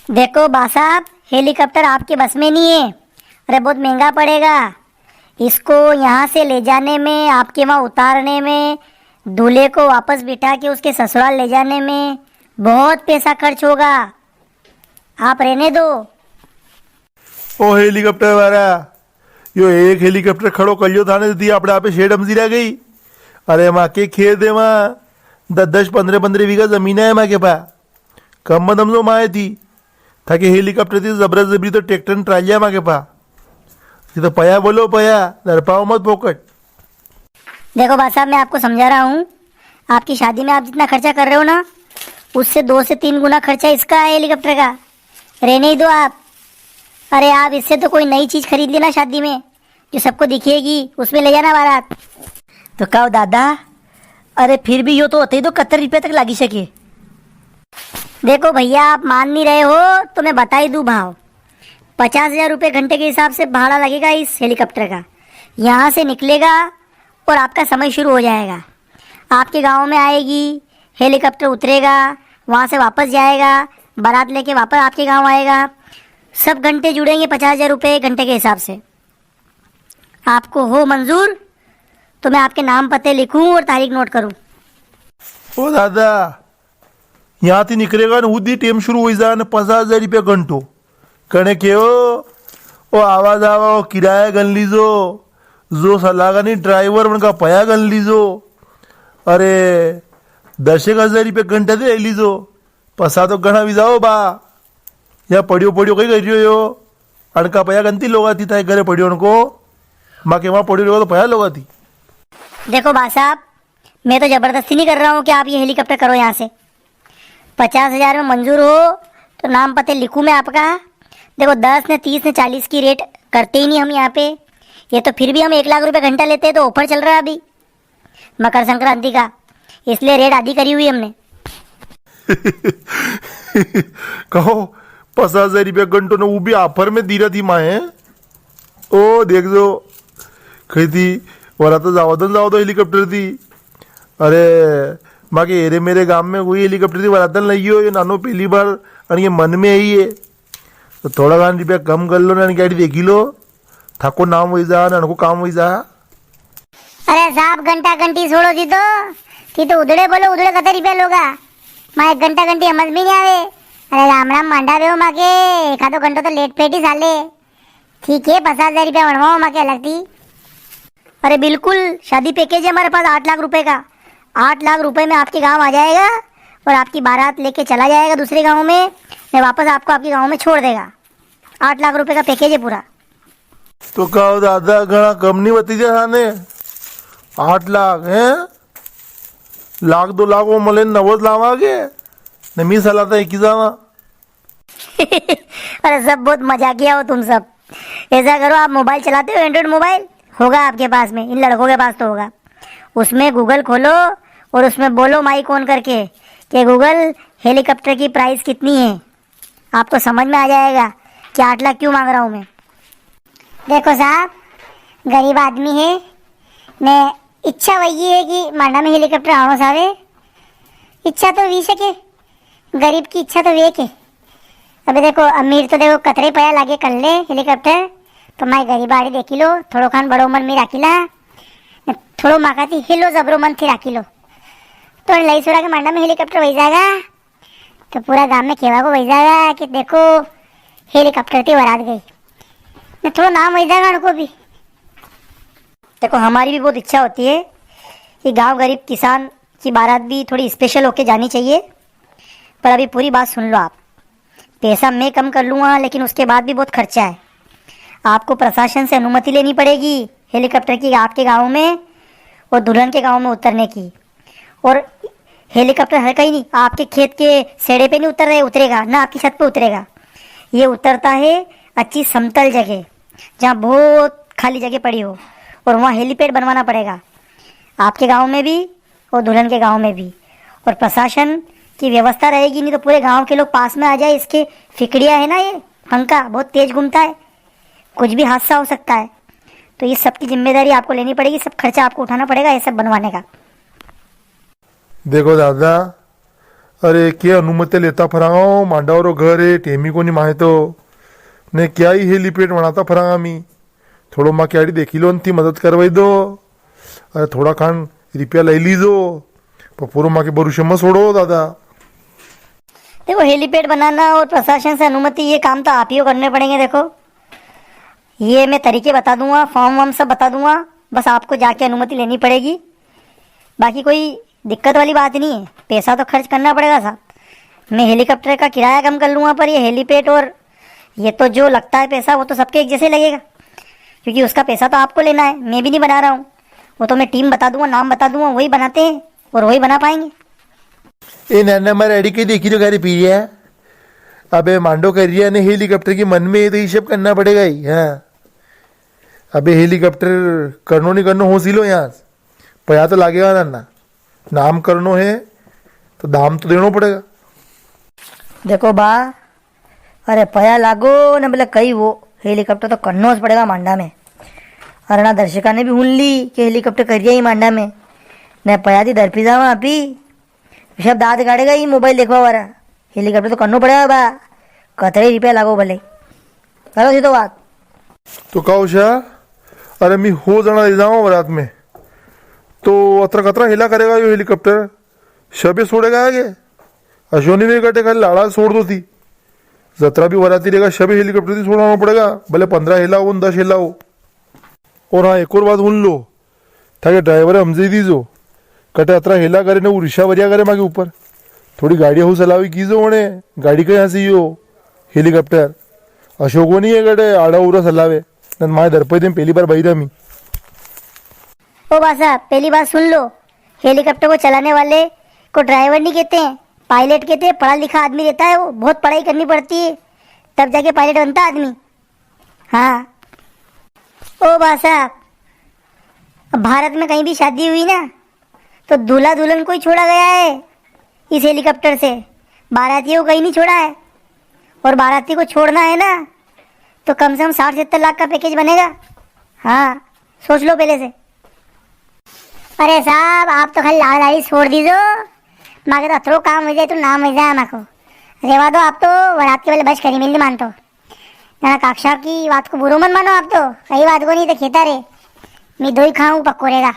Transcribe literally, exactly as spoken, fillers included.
देखो बा साहब, हेलीकॉप्टर आपके बस में नहीं है। अरे, बहुत महंगा पड़ेगा। इसको यहाँ से ले जाने में, आपके वहाँ उतारने में, दूल्हे को वापस बिठा के उसके ससुराल ले जाने में बहुत पैसा खर्च होगा। आप रहने दो। ओ हेलीकॉप्टर वाला, यो एक हेलीकॉप्टर खड़ो कर लियो थाने दी, आपणे आपे शेड हमजी रह गई। अरे, माँ के खेत है वहाँ, दस दस, पन्द्रह पन्द्रह बीघा जमीन है माँ के पा। कम मत हमजो माँ थी, थाके हेलीकॉप्टर थी जबरा जबरी तो ट्रैक्टर ने ट्रालिया माँ के पा। ये तो पया बोलो पया, डरपाओ मत फोकट। देखो बा साहब, मैं आपको समझा रहा हूँ, आपकी शादी में आप जितना खर्चा कर रहे हो ना, उससे दो से तीन गुना खर्चा इसका है हेलीकॉप्टर का। रहने ही दो आप। अरे, आप इससे तो कोई नई चीज खरीद लेना शादी में, जो सबको दिखेगी, उसमें ले जाना बारात। तो कहो दादा, अरे फिर भी यो तो होते ही तो कत्तर रुपया तक लागी सके। देखो भैया, आप मान नहीं रहे हो तो मैं बता ही दूं भाव। पचास हजार रुपये घंटे के हिसाब से भाड़ा लगेगा इस हेलीकॉप्टर का। यहाँ से निकलेगा और आपका समय शुरू हो जाएगा। आपके गांव में आएगी, हेलीकॉप्टर उतरेगा, वहां से वापस जाएगा, बारात लेके वापस आपके गांव आएगा। सब घंटे जुड़ेंगे पचास हजार रुपये घंटे के हिसाब से। आपको हो मंजूर तो मैं आपके नाम पते लिखूं और तारीख नोट करूं। ओ दादा, यहाँ थी निकलेगा ने उदी टेम शुरू हो जा ने पचास हजार रुपया घंटो। कने के ओ, ओ आवा जावा, ओ किराया गन लीजो, जो सलागा नी ड्राइवर उनका पया गन लीजो। अरे, दस एक हजार रुपया घंटा दे लीजो, पसा तो घणा भी जाओ बा। या पड़ियो पड़ियो कई कर रियो यो, अणका पया गनती लोगा थी ताए घरे पड़ियो उनको, माँ के वहाँ पड़ियो लोगा तो पया लोगा थी। देखो बा साहब, मैं तो जबरदस्ती नहीं कर रहा हूँ कि आप ये हेलीकॉप्टर करो यहाँ से। पचास हजार में मंजूर हो तो नाम पते लिखूं मैं आपका। देखो, दस ने तीस ने चालीस की रेट करते ही नहीं हम यहाँ पे। ये तो फिर भी हम एक लाख रुपए घंटा लेते हैं, तो ऑफर चल रहा है अभी मकर संक्रांति का, इसलिए रेट आधी करी हुई हमने। कहो, पचास हजार रुपया घंटो ने वो भी ऑफर में दीरा थी माए। ओ देख जो, कही थी, वरा तो जावा दो, जावा दो हेलीकॉप्टर थी। अरे, माके एरे मेरे गांव में कोई हेलीकॉप्टर थी वरातन लई गयो, ये नानो पहली बार, अन ये मन में आई है। तो थोड़ा घणा रुपया कम कर लो ना, अनकी आड़ी देखी लो, थाको नाम वही जा, ना अनको काम वही जा। अरे साहब, घंटा घंटी छोड़ो जी तो, थी तो उधड़े बोलो, उधड़े कते रुपया लोगा? माँ एक घंटा घंटी समझ में नहीं आवे। अरे राम राम मांडा वे हो माँ के, एक आधो घंटो तो लेट पेट ही साले। ठीक है, पचास हजार रुपया बनवाओ माँ के अलग थी। अरे बिल्कुल, शादी पैकेज है हमारे पास आठ लाख रुपए का। आठ लाख रुपए में आपके गांव आ जाएगा और आपकी बारात लेके चला जाएगा दूसरे गांव में, मैं वापस आपको आपके गांव में छोड़ देगा। आठ लाख रुपए का पैकेज है पूरा। तो कहो दादा, घणा कम नहीं बती जा थाने? आठ लाख हैं? लाख दो लाख वो मले नवज लावागे, नमी सलाता एक ही जावा। अरे सब बहुत मजाकिया हो तुम सब। ऐसा करो, आप मोबाइल चलाते हो, एंड्रॉइड मोबाइल होगा आपके पास में, इन लड़कों के पास तो होगा। उसमें गूगल खोलो और उसमें बोलो माइक ऑन करके कि गूगल, हेलीकॉप्टर की प्राइस कितनी है? आपको समझ में आ जाएगा कि आठ लाख क्यों मांग रहा हूँ मैं। देखो साहब, गरीब आदमी है, मैं इच्छा वही है कि मांडा में हेलीकॉप्टर आणो सावे। इच्छा तो वी सके, गरीब की इच्छा तो वे के। अबे देखो, अमीर तो देखो कतरे पया लागे कर ले हेलीकॉप्टर, पर माई गरीब आड़ी देखी लो, थोड़ो खान बड़ो मन में राखी ला, न थोड़ो माका थी हिलो जबरो मन थी राखी लो, तो लई सोरा के मांडा में हेलीकॉप्टर वही जाएगा। तो पूरा गांव में केवा को वही जाएगा कि देखो, हेलीकॉप्टर थी वरात गई, न थोड़ो नाम वही जाएगा उनको भी। देखो, हमारी भी बहुत इच्छा होती है कि गांव गरीब किसान की बारात भी थोड़ी स्पेशल होके जानी चाहिए, पर अभी पूरी बात सुन लो आप। पैसा मैं कम कर लूँगा, लेकिन उसके बाद भी बहुत खर्चा है। आपको प्रशासन से अनुमति लेनी पड़ेगी हेलीकॉप्टर की आपके गाँव में और दुल्हन के गाँव में उतरने की। और हेलीकॉप्टर हर कहीं नहीं, आपके खेत के सेड़े पे नहीं उतर रहे, उतरेगा ना, आपकी छत पे उतरेगा। ये उतरता है अच्छी समतल जगह, जहाँ बहुत खाली जगह पड़ी हो, और वहाँ हेलीपैड बनवाना पड़ेगा आपके गांव में भी और दुल्हन के गांव में भी। और प्रशासन की व्यवस्था रहेगी, नहीं तो पूरे गांव के लोग पास में आ जाए। इसके फिकड़िया है ना, ये पंखा बहुत तेज घूमता है, कुछ भी हादसा हो सकता है। तो ये सब की जिम्मेदारी आपको लेनी पड़ेगी, सब खर्चा आपको उठाना पड़ेगा ये सब बनवाने का। देखो दादा, अरे, के अनुमति लेता फरांगा, मांडा रो घर है, टेमी कोनी माहे तो। ने क्या ही helipad बनाता फरांगा मी। थोड़ो माँ के आड़ी देखी लो, अंती मदद करवाई दो। अरे, थोड़ा खान रुपया ले लीजो, पर पूरो माँ के भरोसे मत छोड़ो दादा। देखो, helipad बनाना और प्रशासन से अनुमति, ये काम तो आप ही को करने पड़ेंगे। देखो, ये मैं तरीके बता दूंगा, form वॉर्म सब बता दूंगा, बस आपको जाके अनुमति लेनी पड़ेगी। बाकी कोई दिक्कत वाली बात नहीं है, पैसा तो खर्च करना पड़ेगा साहब। मैं helicopter का किराया कम कर लूँगा, पर ये helipad और ये तो जो लगता है पैसा, वो तो सबके एक जैसे लगेगा, क्योंकि उसका पैसा तो आपको लेना है, मैं भी नहीं बना रहा हूँ। वो तो मैं टीम बता दूंगा, नाम बता दूंगा, वही बनाते हैं और वही बना पाएंगे। ए नाना, मारे अड़ी के देखी तो गारी पी रिया। अबे मांडो कर रिया ने हेलीकॉप्टर के मन में, तो ये सब करना पड़ेगा ही। हाँ, अबे हेलीकॉप्टर करनो नहीं करनो, होसी लो यहाँ। पया तो लागेगा ना, ना। नाम करनो है तो दाम तो देनो पड़ेगा। देखो बा, अरे पया लागो ने भले कई वो, हेलीकॉप्टर तो करनो ज पड़ेगा मांडा में। अरे ना, दर्शका ने भी हुन ली कि हेलीकॉप्टर कर रिया ही मांडा में, ने पया दी दरपी जावा आपी। सब दांत काढ़ेगा ही मोबाइल देखवा वाला। हेलीकॉप्टर तो करनो पड़ेगा बा, कतरे रुपया लागो भले। करो सीधो बात। तो का उषा, अरे मी हो जणा ले जावा बारात में, तो अतरा कतरा हेला करेगा यो हेलीकॉप्टर? शबे छोड़ेगा आगे? अशोनी ने कटे खाली लाड़ा छोड़ दो थी। जतरा भी वराती रहेगा, शबे हेलीकॉप्टर थी छोड़ाना पड़ेगा, भले पन्द्रह हेला हो, दस हेला हो। और हाँ, एक और बात हुन लो, थाके ड्राइवर हमजे दीजो, कटे अतरा हेला करे ने वो रिश्या भरिया करे माके ऊपर। थोड़ी गाड़ी हऊ चलावी कीजो वणे, गाड़ी कहाँ से यो हेलीकॉप्टर? अशोको नहीं है कटे आड़ा उड़ा चलावे, न माए दरपई दे पहली बार बई रा मी। ओ बा साहब, पहली बात सुन लो, हेलीकॉप्टर को चलाने वाले को ड्राइवर नहीं कहते हैं, पायलट कहते हैं। पढ़ा लिखा आदमी रहता है वो, बहुत पढ़ाई करनी पड़ती है, तब जाके पायलट बनता आदमी। हाँ। ओ बा साहब, भारत में कहीं भी शादी हुई ना, तो दूल्हा दुल्हन को ही छोड़ा गया है इस हेलीकॉप्टर से, बारातियों को कहीं नहीं छोड़ा है। और बाराती को छोड़ना है ना, तो कम से कम साठ सत्तर लाख का पैकेज बनेगा। हाँ, सोच लो पहले से। अरे साहब, आप तो खाली लाड़ा लाड़ी छोड़ दीजो, माके तो अतरो काम हो जाए तो नाम हो जाए माको। रेवा दो आप तो, वरात के पहले बस करी मिल मानतो। ना काका साहब की बात को बुरो मत मानो आप तो, कई बात को नहीं तो खेता रे, मैं दो ही खाऊं पक्को रहेगा।